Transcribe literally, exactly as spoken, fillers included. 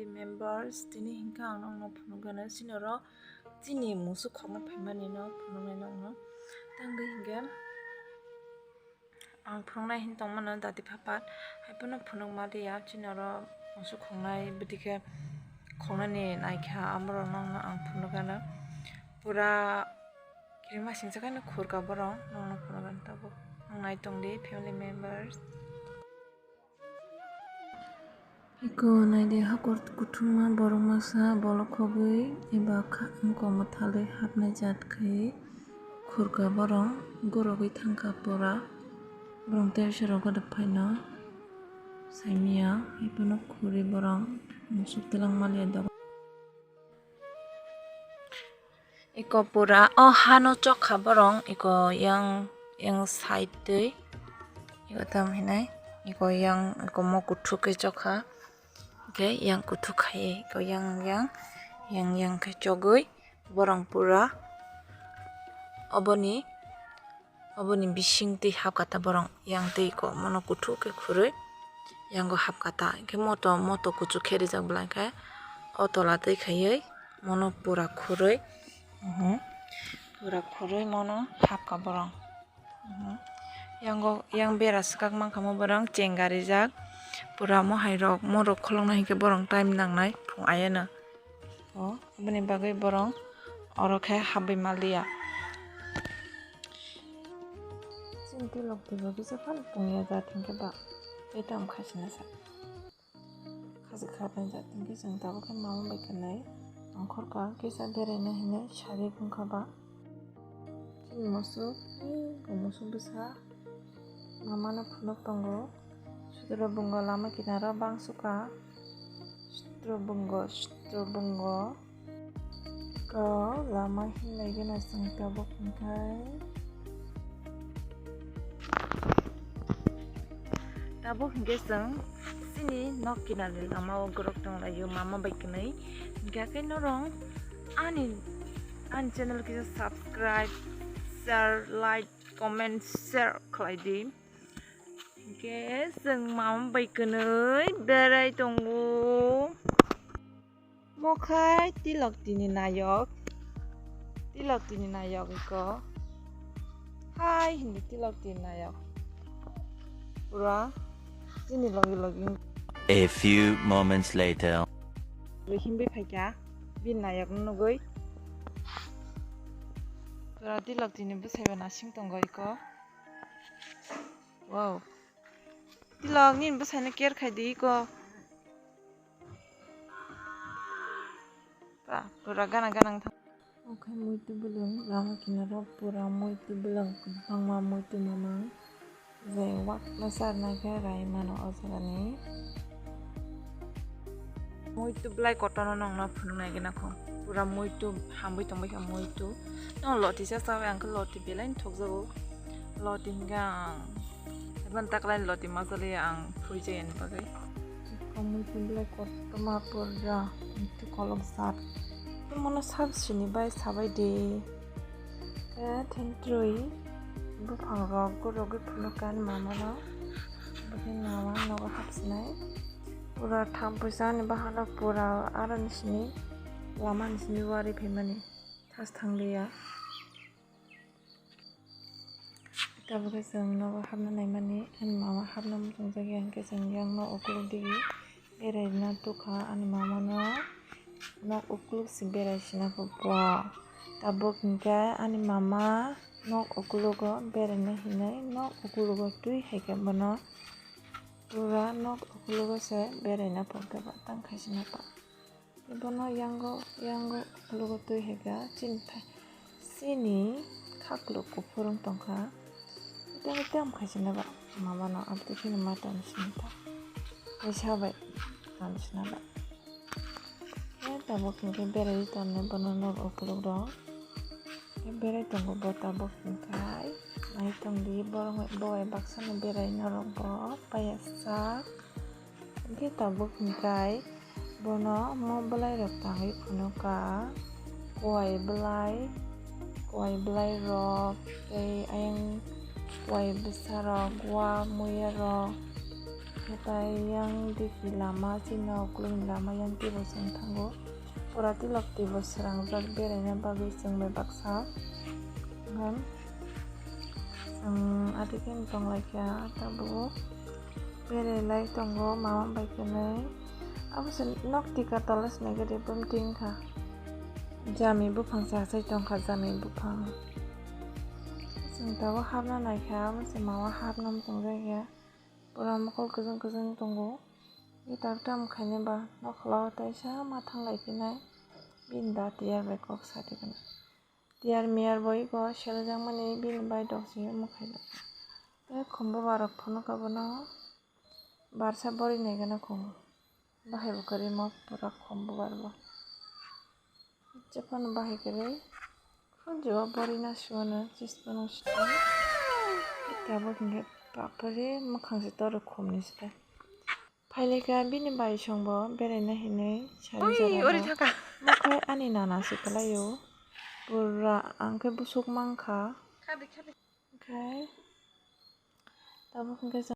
Members, tini hinkhe ang nokno phunukgano, chini oro chini musuk khoroknwi phaimani no phunuknai nokno. Tangwi hinkhe ang phunuknai hin tongmano dati phapat, haiphano phunukma liya, chini oro musuk khoroknai bwtwi khe khoroknani naikha, amorok nokno ang phunukgano. Pura kirimasingcha khe no khurka borok, nokno phunukgano tabuk. Nang nai tongdi, family members. Iko naidi hakor kuthuma borok masa bolok khogwi eba kha-, wngkok mwthalwi hapnai jat khai khurka borok gorogwi thangkha pura. Borok tersirok godo phaino saimanya, haiphano khurwi borok musuk twlang maliya dogo. Iko pura o hano chokha borok, iko yang, yang side twi, iko tam hinai, iko yang, iko mo kuthuk khe chokha, hwnkhe yang kuthuk khai, iko yang, yang, yang, yang khe chogwi borok pura oboni Oboni bising twi hapkha ta borok, yang twi iko mono kuthuk khe khurwi yango hapkha ta. Hwnkhe moto, moto kuchuk khe rijak bwla khe o tola twi khaiwi mono pura khurwi, mhm, pura khurwi mono hapkha borok. Mhm. Yango, yang bera swkak mankha mo borok chenga rijak. Pura mo hai rok, morok kholokna hinkhe borok time nangnai phung ayano. O, aboni bagwi borok oro khe habwi maliya. Chini twi lok twi bo kisa phano pungya jat hinkhe ba tei tamo khasina sa. Khasi kharnai jat hinkhe chwng tabuk khe mama bai kwnwi nongkhor ka kisa beraina hinwi sari wngkha ba. Chini musuk, bo musuk bwsa. Mamano phunuk tongo. Sutro bungo lama kinaro bang suka. Sutro bungo, sutro bungo. Ko lama hinlai gana sing tabuk hingkai. Tabuk hingke sing sini nok kinarni lama o gorok tonglaio mama bai kwnwi. Hingke norong ani, ani channel kisa subscribe, share, like, comment, share khlai di. Hingke chwng mama bai kwnwi berai tongo. Mokhai tilok tini nayok. Tilok tini nayok iko. Hai hindi tilok tini nayok. Pura tini logi logi. A few moments later. Himbi phaikha. Bin nayok nugui. Pura tilok tini bwsai bo nasing tongo iko. Wow. Tilok nini bwsaino care khai di iko. Ba, pura gana gana wngthang. Okhai muitu bwlwng lama kinaro pura muitu bwlwng kwbangma muitu mamang. Je wak masa rwna khe rai mano o jagani. Muitu bwlai kotorno nongno phunuknai gana kho. Pura muitu hambai tongbai kha muitu. No loti sa sawi ang khe loti belai thokjago. Loti hingke ang. Eban taklai loti majali ang phuijaya ni bagwi. Muitu bwlai kotorma pura muitu kolok jat. Mono sab sini bai sabai de. Tei thentrwi buphang rok gorogwi phunukha ani mamano. Bwkhe mama nogo hapsinai. Pura thampui sa ani bahan rok pura aroni sini lama ni sini wari phaimani thas thangliya. Tabukhe chwng nogo hapna naimani ani mama hapna muchungjak ya hinkhe chwng yang no ukuluk digi. Beraina tukha ani mamano nok ukuluk si berai sina khe bo. Tabuk hinkhe ani mama nok ukulugo beraina hinwi nok ukulugo twi hai khe bono pura nok ukulugo se beraina pokhe ba tang khaisina pa. Bono yango yango ukulugo twi hai khe chini thai. Chini khakluk kuphur wng tongkha. Tei tei tei tamo khaisina ba mamano aboni phino ma tong sini ta. Kaisa bai tong sina ba. Tei tabuk hinkhe berai tongo bono nok ukuluk rok. Tei berai tongo bo tabuk hinkhai. Nai tongdi borok bo bai baksa no berai norok bo paiya sak. Hinkhe tabuk hinkhai bono mo bwlairok tangwi phunukha, kuai bwlai, kuai bwlairok tei ayang kuai bwsarok, gua muiyarok, Tai yang digi lama, chini ukulukni lama yang teibo chwng thango. Pura tilok teibo srangjak beraina bagwi chwng bai baksa. Hwn chwng adikheno tonglaikha, tabuk berai lai tongo mama bai kwnwi. Abo se nok tika tola se naikhe de bumti wngkha. Jami buphang se achai tongkha, jami buphang. Chwng tabuk hapna naikha, abo se mama hapna muchungjak ya. Pura mokol kwchwng kwchwng tongo. Guitar tam khainai ba nokhla o teisa ma thanglai phinai. Bini da tiyar bai kok sadi gana. Tiyar miyar bo ego seljakmani bini bai dok se omo khaina. Tei khumbu barok phunukha bono barsa bori nai gana khum. Bahai bo kwrwi mo pura khumbu bar bo. Jephanu bahai kwrwi, phunjio borina suwano chis phano sita. Tabuk hinkhe papari mwkhang se toro khumni sita. Phailika bini bai songbo beraina hinwi sari Ui, jora ori no. Thaka. Mokhai ani nana se kwlaio. Pura ang khe busuk mankha. Khadi, khadi. Okhai. Tabuk hinkhe